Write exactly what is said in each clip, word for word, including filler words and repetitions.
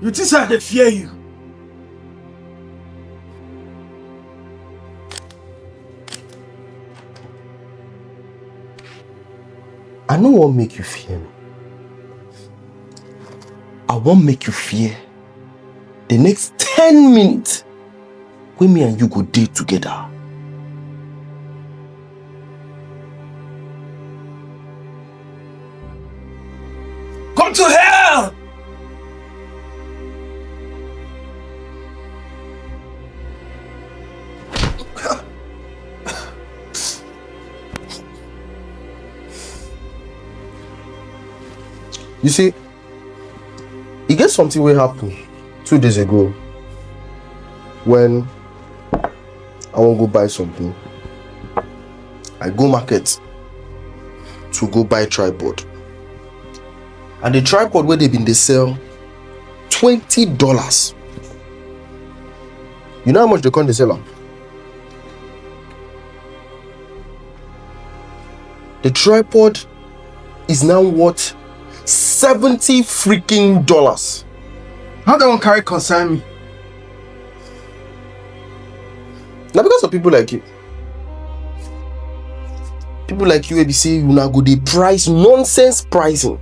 You think say I dey fear you? I no wan make you fear me. I wan make you fear the next ten minutes wey me and you go dey together. Go to hell! You see, e get something wey happen two days ago when I wan go buy something. I go market to go buy tripod. And the tripod wey they been dey sell twenty dollars. You know how much they come dey sell am? The tripod is now worth seventy freaking dollars. How that one carry concern me? Now because of people like you. People like you, A B C, una go dey price nonsense pricing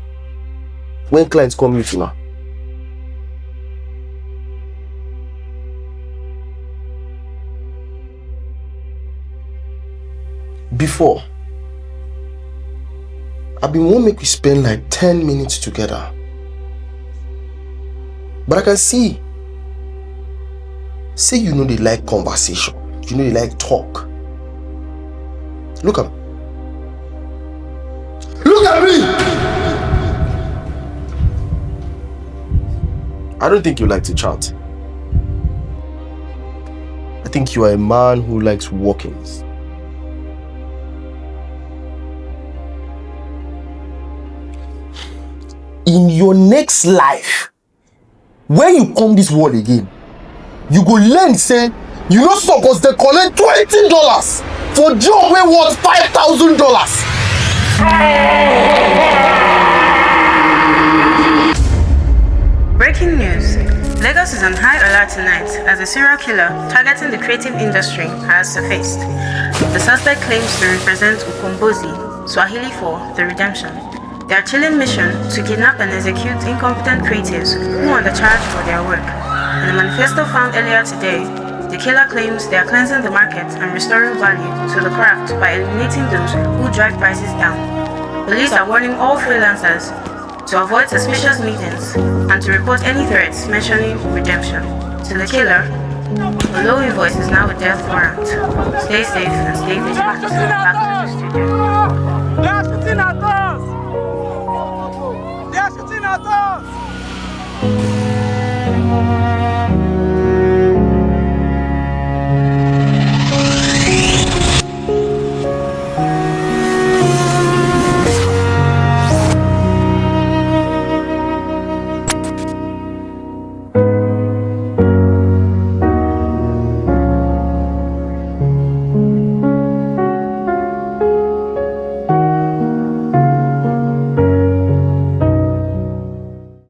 when clients come meet una. Before, I been wan make we spend like ten minutes together. But I can see say you no dey like conversation. You no dey like talk. Look at me. Look at me! I don't think you like to chat. I think you are a man who likes walkings. In your next life, when you come this world again, you go learn say you no suppose dey collect twenty dollars for job wey worth five thousand dollars. Breaking news. Lagos is on high alert tonight as a serial killer targeting the creative industry has surfaced. The suspect claims to represent Ukombozi, Swahili for the redemption. Their chilling mission to kidnap and execute incompetent creatives who are on the charge for their work. In a manifesto found earlier today, the killer claims they are cleansing the market and restoring value to the craft by eliminating those who drive prices down. Police are warning all freelancers to avoid suspicious meetings and to report any threats mentioning redemption. To the killer, a low invoice is now a death warrant. Stay safe and stay vigilant. Back to the studio.